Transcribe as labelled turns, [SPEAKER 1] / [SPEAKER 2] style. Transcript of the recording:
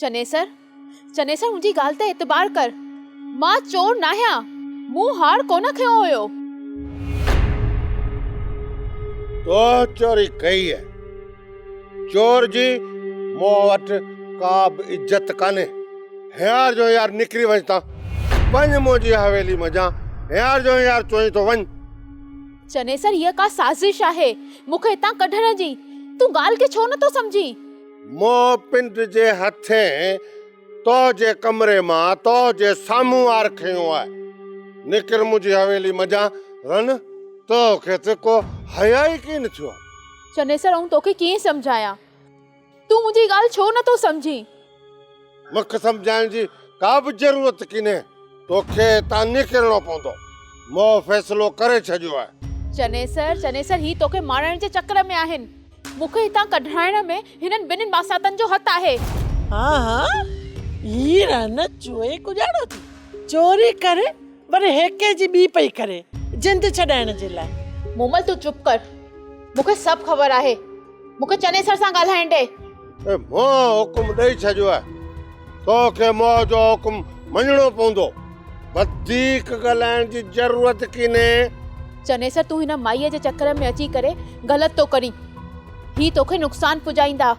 [SPEAKER 1] چنيسر، چنيسر منهنجي ڳالهه تي اعتبار ڪر. مان چور ناهيان. مون هار ڪونه کنيو هيو.
[SPEAKER 2] تو چوري ڪئي آهي. چور جي مون وٽ ڪا به عزت ڪانهي. هينئر جو هينئر نڪري وڃ تان. وڃ منهنجي حويلي منجهان. هينئر جو هينئر چوين ٿو وڃ.
[SPEAKER 1] چنيسر هيء ڪا سازش آهي مون کي هتان ڪڍڻ جي. تون ڳالهه کي ڇو نٿو سمجهين؟
[SPEAKER 2] مون پنڊ جي هٿين تو جي ڪمري مان تو جي سامهون وار کنيو آهي. نڪر منهنجي حويلي منجهان رن، تو کي ته ڪو حياء ئي ڪين ٿيو آهي.
[SPEAKER 1] چنيسر آئون توکي ڪيئن سمجهايان؟ تون منهنجي ڳالهه ڇو نٿو سمجهين؟
[SPEAKER 2] مون کي سمجهائڻ جي ڪا به ضرورت ڪينهي. توکي هتان نڪرڻو پوندو. مون فيصلو ڪري ڇڏيو آهي.
[SPEAKER 1] چنيسر، چنيسر هي توکي مارڻ جي چڪر ۾ آهن. مون کي هتان ڪڍرائڻ ۾ هنن ٻنهين ماساتن جو هٿ آهي.
[SPEAKER 3] ها ها هي رن چوئي ڪڄاڙو ٿي چوري ڪري وري هيڪي جي ٻي پئي ڪري جند ڇڏائڻ جي لاء.
[SPEAKER 1] مومل تون چپ ڪر مون کي سڀ خبر آهي مون کي چنيسر سان ڳالهائڻ ڏي.
[SPEAKER 2] اي مون حڪم ڏئي ڇڏيو آهي تو کي مون جو حڪم مڃڻو پوندو. وڌيڪ ڳالهائڻ جي ضرورت ڪينهي.
[SPEAKER 1] چنيسر تون هن مائيء جي چڪر ۾ اچي ڪري غلط ٿو ڪرين. هي توکي نقصان پڄائيندا.